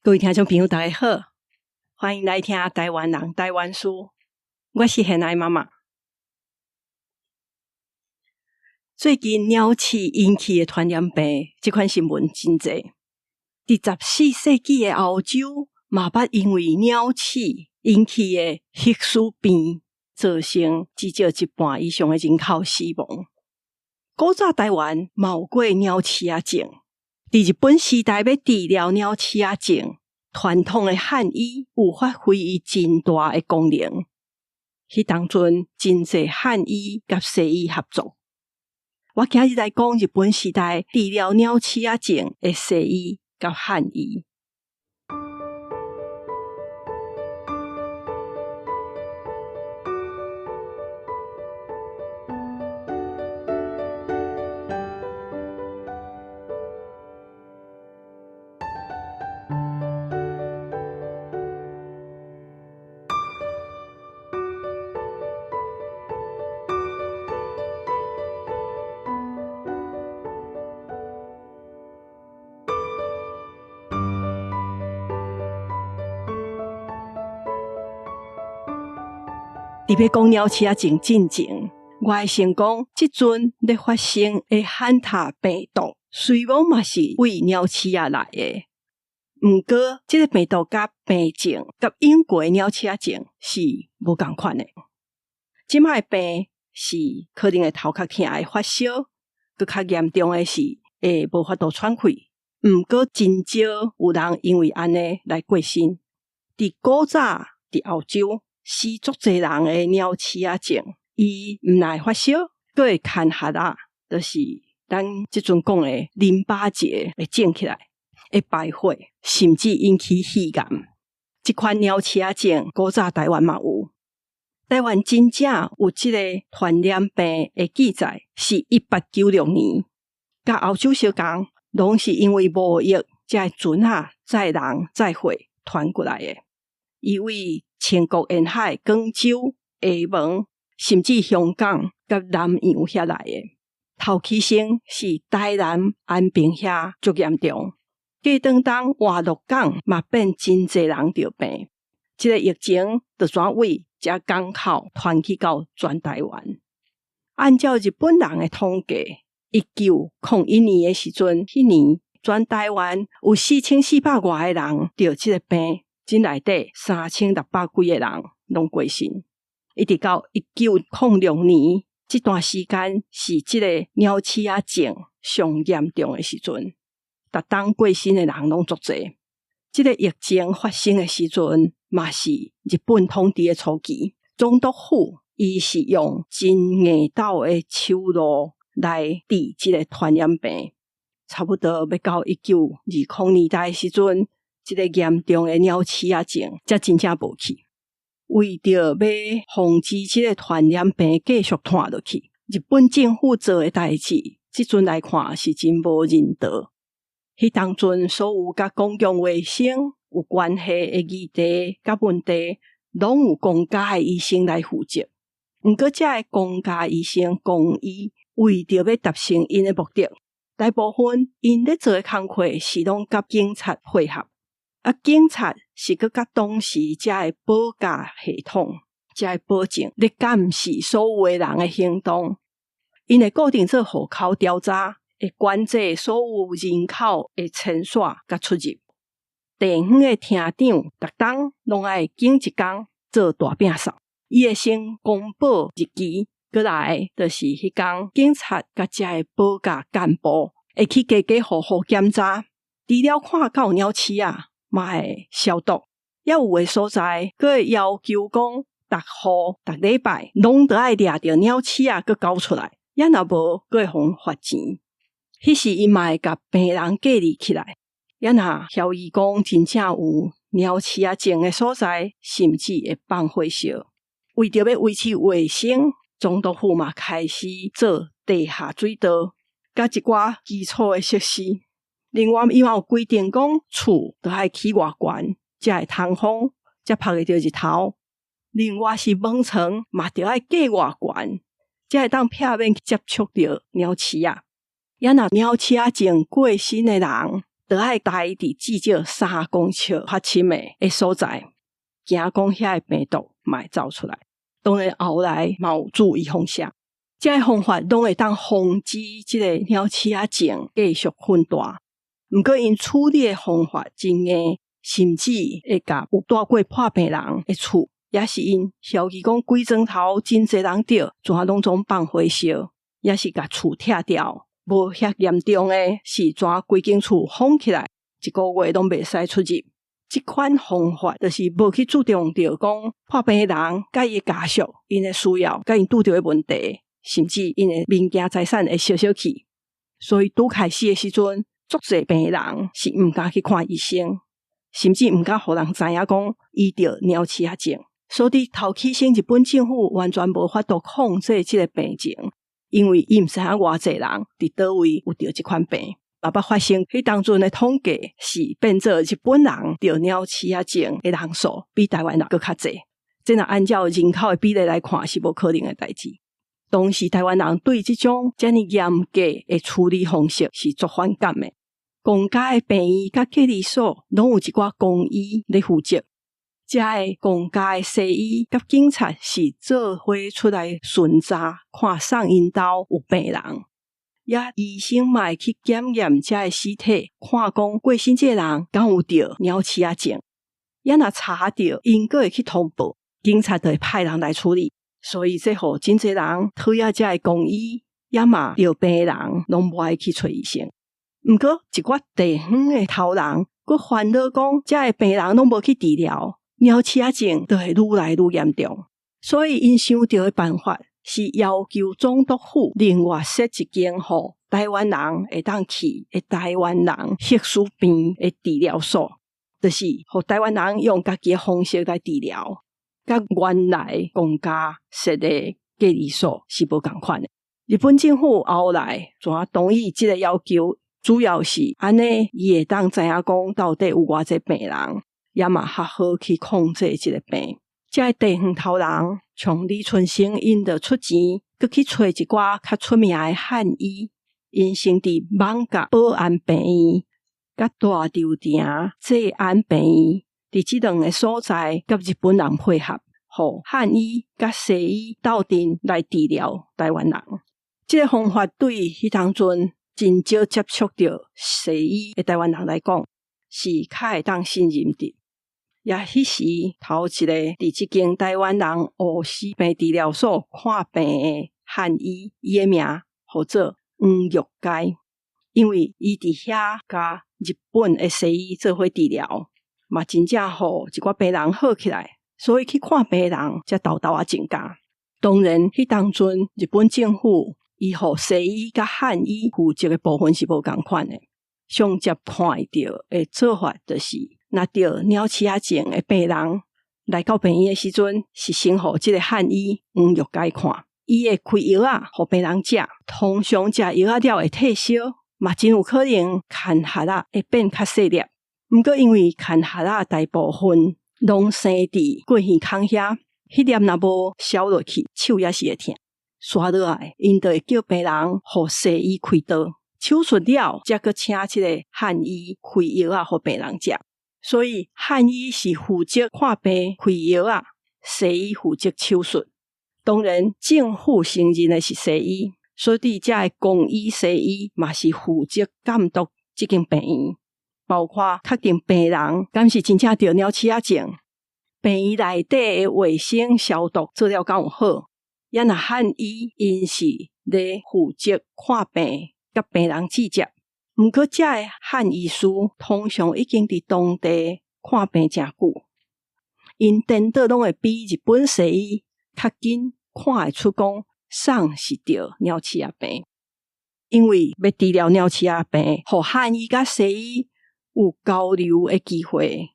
各位聽眾朋友，大家好，歡迎來聽台灣人台灣事。我是賢愛媽媽。最近鳥鼠引起的傳染病，這款新聞真濟。佇14世紀的歐洲，嘛捌因為鳥鼠引起的黑死病，造成至少一半以上的人口死亡。古早台灣嘛有過鳥鼠仔症。佇日本時代欲治療鳥鼠仔症，傳統的漢醫有發揮伊真大的功能。彼當陣真濟漢醫佮西醫合作。我今日來講日本時代治療鳥鼠仔症的西醫佮漢醫。佇欲講鳥鼠仔症進前，我愛先講，這陣咧發生的漢塔病毒，雖罔嘛是為鳥鼠仔來的。毋過，這个病毒佮病症佮英國的鳥鼠仔症是無仝款的。這擺的病是可能會頭殼疼、會發燒，閣較嚴重的是會無法度喘氣。毋過，真少有人因為按呢來過身。佇古早，佇歐洲，死足濟人的鳥鼠仔症，伊毋但會發燒，閣會牽痂仔，就是咱這陣講的淋巴結會腫起來，會敗血，甚至引起肺癌。這款鳥鼠仔症，古早台灣嘛有。台灣真正有這个傳染病的記載，是1896年，佮歐洲相仝，攏是因為貿易才會船仔載人載貨傳過來的。伊為清國沿海、廣州、廈門，甚至香港佮南洋遐來的。頭起先是台南安平遐足嚴重，過當當活絡港嘛變真濟人著病。這个疫情就怎為這港口傳去到全台灣。按照日本人的統計，1901年的時陣，彼年全台灣有4400外个人著這个病。這內底3600幾个人攏過身，一直到1906年這段時間是這个鳥鼠仔症上嚴重的時陣，逐冬過身的人攏足濟。這个疫情發生的時陣，嘛是日本統治的初期，總督府伊是用真硬鬥的手路來治這个傳染病。差不多欲到1920年代的時陣，這个嚴重的鳥鼠仔症才真正無去。為著欲防止這个傳染病繼續傳落去，日本政府做的代誌，這陣來看是真無人道。彼當陣所有佮公共衛生有關係的議題佮問題，攏有公家的醫生來負責。毋過，這个公家醫生公醫為著欲達成𪜶的目的，大部分𪜶咧做的工課是攏佮警察配合。啊，警察是閣佮當時遮个保駕系統，才會保證咧監視所有的人的行動。𪜶會固定做戶口調查，會管制所有人口的遷徙佮出入。地方的廳長逐冬攏愛揀一工做大摒掃，伊會先公布日期，過來就是彼工警察佮遮个保駕幹部會去家家戶戶檢查，除了看敢有鳥鼠仔，嘛會消毒，猶有的所在，閣會要求講，逐戶逐禮拜攏著愛掠著鳥鼠仔，閣交出來，抑若無，閣會予罰錢。彼時𪜶嘛會共病人隔離起來，抑若懷疑講真正有鳥鼠仔症的所在，甚至會放火燒。為著欲維持衛生，總督府嘛開始做地下水道，佮一寡基礎的設施。另外，伊嘛有規定講，厝著愛起偌懸，才會通風，才曬會著日頭。另外是門窗嘛，著愛隔偌懸，才會當避免接觸著鳥鼠仔。抑若鳥鼠仔症過身的人，都愛待佇至少3公尺較深的所在，驚講遐的病毒嘛會走出來。當然後來嘛有注意風險，這个方法攏會當防止這个鳥鼠仔症繼續噴大。毋過𪜶處理的方法真硬，甚至會共有蹛過破病人的厝，抑是𪜶曉得講規莊頭真濟人著，全攏總放火燒，抑是共厝拆掉。無遐嚴重的是將規間厝封起來，一個月攏袂使出入。這款方法就是無去注重著講破病的人佮伊的家屬，𪜶的需要，佮𪜶拄著的問題，甚至𪜶的物件財產會燒燒去。所以拄開始的時陣，足濟病人是毋敢去看醫生，甚至毋敢予人知影講伊著鳥鼠仔症。所以頭起先日本政府完全無法度控制這个病情，因為伊毋知影偌濟人佇佗位有著這款病。嘛捌發生，彼當陣的統計是變做日本人著鳥鼠仔症的人數比台灣人閣較濟。這若按照人口的比例來看，是無可能的代誌。當時台灣人對這種遮爾嚴格的處理方式是足反感的。公家的病院佮隔離所攏有一寡公醫咧負責，遮个公家的西醫佮警察是做伙出來巡查，看啥𪜶兜有病人。也醫生嘛會去檢驗遮个屍體，看講過身這个人敢有著鳥鼠仔症。也若查著，𪜶閣會去通報，警察就會派人來處理。所以這予真濟人討厭遮个公醫，也嘛著病的人攏無愛去揣醫生。毋過一寡地方的頭人，閣煩惱講，遮个病人攏無去治療，鳥鼠仔症就會愈來愈嚴重。所以𪜶想著的辦法是要求總督府另外設一間予台灣人會當去的台灣人黑死病的治療所，就是予台灣人用家己的方式來治療，佮原來公家設的隔離所是無仝款的。日本政府後來怎同意這个要求，主要是按呢，伊會當知影講到底有偌濟病人，也嘛較好去控制這个病。這个地方頭人像李春生，𪜶就出錢，閣去揣一寡較出名的漢醫，𪜶先佇艋舺保安病院、佮大稻埕濟安病院，佇這兩个所在，佮日本人配合，予漢醫佮西醫鬥陣來治療台灣人。這个方法對彼當陣真少接觸著西醫的台灣人來講，是較會當信任的。也彼時頭一个佇這間台灣人烏死病治療所看病的漢醫，伊的名號做黃玉佳，因為伊佇遐佮日本的西醫做伙治療，嘛真正予一寡病人好起來，所以去看病的人才沓沓仔增加。當然，彼當陣日本政府伊予西醫佮漢醫負責的部分是無仝款的，上捷看會著的做法就是，若著鳥鼠仔症的病人來到病院的時陣，是先予這个漢醫黃玉佳看，伊會開藥仔予病人食，通常食藥仔了會退燒，嘛真有可能牽痂仔會變較細粒。毋過因為牽痂仔大部分攏生佇過耳孔遐，彼粒若無消落去，手也是會疼。煞落來，𪜶就會叫病人予西醫開刀，手術了，才閣請這个漢醫開藥仔予病人食。所以漢醫是負責看病開藥仔，西醫負責手術。當然，政府承認的是西醫，所以遮个公醫西醫嘛是負責監督這間病院，包括確定病人敢是真正著鳥鼠仔症，病院內底的衛生消毒做了敢有好。也若漢醫𪜶是咧負責看病佮病人接觸。毋過，遮个漢醫師通常已經佇當地看病誠久，𪜶顛倒攏會比日本西醫較緊看會出講啥是著鳥鼠仔病。因為欲治療鳥鼠仔病，予漢醫佮西醫有交流的機會。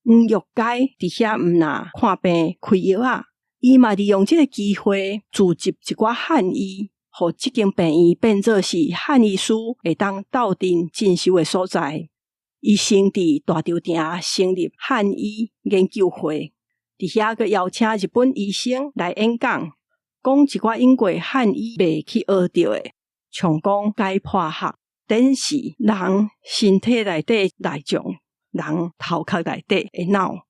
黃玉佳佇遐毋若看病開藥仔，伊嘛利用這个機會聚集一寡漢醫，予這間病院變做是漢醫師會當鬥陣進修的所在。伊先佇大稻埕成立漢醫研究會，佇遐閣邀請日本醫生來演講，講一寡用過漢醫袂去學著的，像講解剖學、展示人身體內底內臟、人頭殼內底的腦，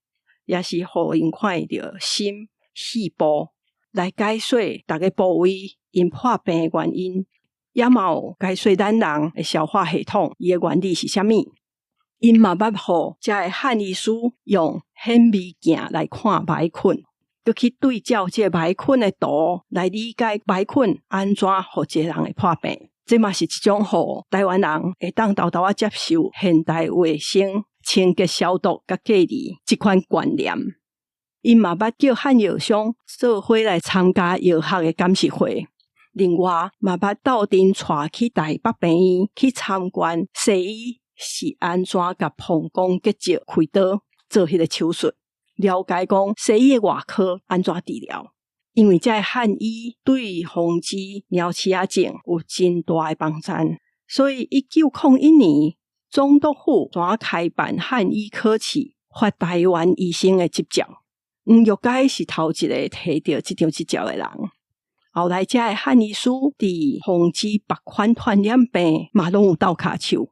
也是予𪜶看著心、肺部，來解說逐个部位𪜶破病的原因，也嘛有解說咱人的消化系統伊的原理是啥物。𪜶嘛捌予遮的漢醫師用顯微鏡來看霾菌，閣去對照這個霾菌的圖來理解霾菌按怎予一个人會破病。這嘛是一種予台灣人會當沓沓仔接受現代衛生、清潔消毒佮隔離這款觀念。𪜶嘛捌叫漢藥商做伙來參加藥學的講習會。另外嘛捌鬥陣帶去台北病院去參觀西醫是按怎共膀胱結石開刀做彼個手術，了解講西醫的外科按怎治療。因為這个漢醫對防治鳥鼠仔症有真大的幫贊，所以1901年總督府怎開辦漢醫考試，發台灣醫生的執照。黃玉階是頭一個提著這張執照的人。後來，這个漢醫師佇防治別款傳染病嘛，攏有鬥跤手。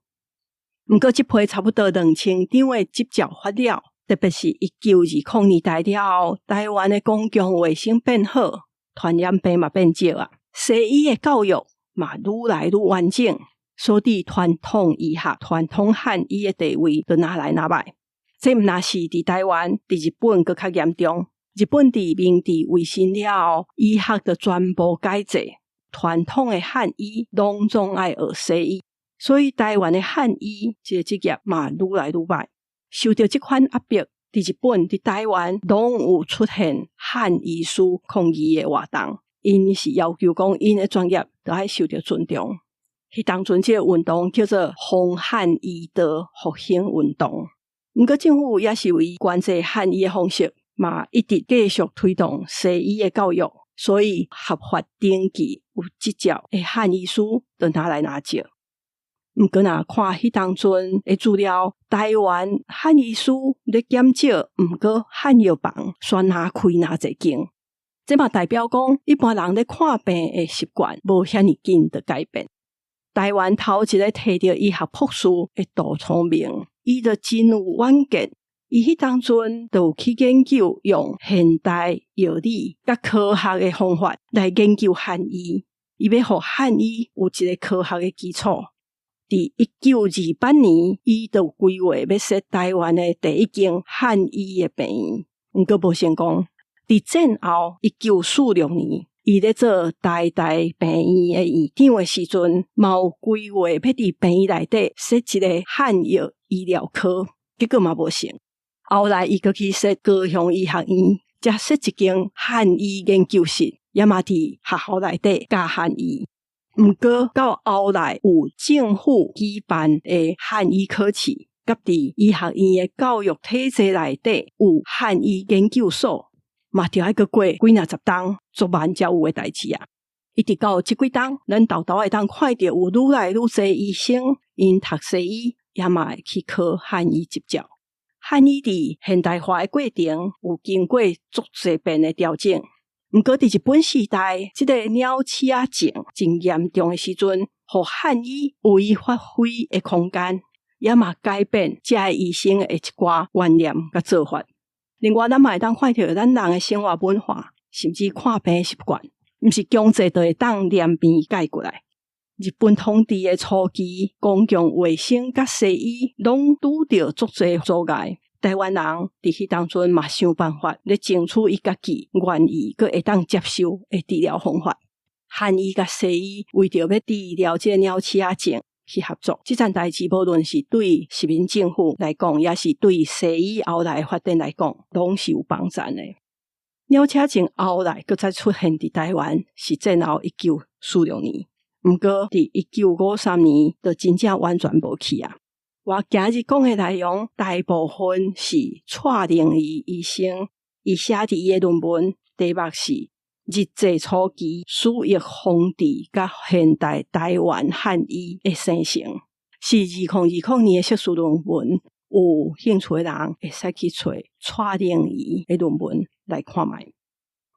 毋過，這批差不多2000張的執照發了，特別是1920年代了後，台灣的公共衛生變好，傳染病嘛變少啊，西醫的教育嘛愈來愈完整，所以傳統醫學、傳統漢醫的地位就愈來愈䆀。這毋但是佇台灣，佇日本閣較嚴重。日本佇明治維新了後，醫學就全部改制，傳統的漢醫攏總愛學西醫，所以台灣的漢醫這個職業嘛愈來愈䆀。受著這款壓迫，佇日本、佇台灣攏有出現漢醫師抗議的活動，𪜶是要求講𪜶的專業著愛受著尊重。彼當陣這个運動叫做防漢醫道復興運動。毋過政府也是為管制漢醫的方式，嘛一直繼續推動西醫的教育，所以合法登記有執照的漢醫師就愈來愈少。毋過若看彼當陣的資料，台灣漢醫師咧減少，毋過漢藥房煞愈開愈濟間，這嘛代表講一般人咧看病的習慣無遐爾緊就改變。台灣頭一个提著醫學博士的杜聰明，伊就真有遠見。伊彼當陣就有去研究用現代藥理佮科學的方法來研究漢醫，伊欲予漢醫有一个科學的基礎。佇1928年，伊就規劃欲設台灣的第一間漢醫的病院，毋過無成功。佇戰後1946年，伊咧做台大病院的院長的時陣，嘛有規劃欲佇病院內底設一个漢藥醫療科，結果嘛無成。後來伊閣去設高雄醫學院，才設一間漢醫研究室，也嘛佇學校內底教漢醫。毋過到後來有政府舉辦的漢醫考試，佮佇醫學院的教育體制內底有漢醫研究所，嘛著愛閣過幾若十冬，足慢才有的代誌啊！一直到這幾冬，咱沓沓會當看著有愈來愈濟醫生，𪜶讀西醫，也嘛會去考漢醫執照。漢醫佇現代化的過程有經過足濟遍的調整，毋過佇日本時代，這个鳥鼠仔症真嚴重的時陣，予漢醫有伊發揮的空間，也嘛改變遮的醫生的一寡觀念佮做法。另外，咱嘛會當看著咱人的生活文化，甚至看病習慣，毋是強制就會當連變改過來。日本統治的初期，公共衛生佮西醫攏拄著足濟阻礙。台灣人佇彼當陣嘛想辦法咧爭取伊家己願意閣會當接受的治療方法。漢醫佮西醫為著欲治療這个鳥鼠仔症去合作，這件代誌無論是對殖民政府來講，抑是對西醫後來的發展來講，攏是有幫贊的。鳥鼠仔症後來閣再出現佇台灣，是戰後1946年。毋過，佇1953年，就真正完全無去啊！我今日講的內容，大部分是蔡玲儀醫生伊寫佇伊的論文，題目是《日治初期鼠疫防治佮現代台灣漢醫的生成》，是2020年的碩士論文。有興趣的人會使去揣蔡玲儀的論文來看覓。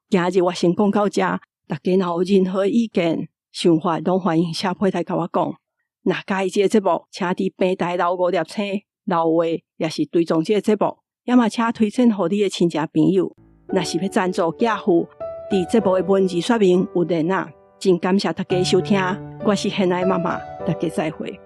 今日我先講到遮，大家若有任何意見，想法攏歡迎寫批來共我講。若佮意這個節目，請佇平台留五粒星，留話，抑是追蹤這個節目，也嘛請推薦予你的親戚朋友。若是欲贊助寄付，佇節目的文字說明有連結。真感謝大家收聽，我是現愛媽媽，大家再會。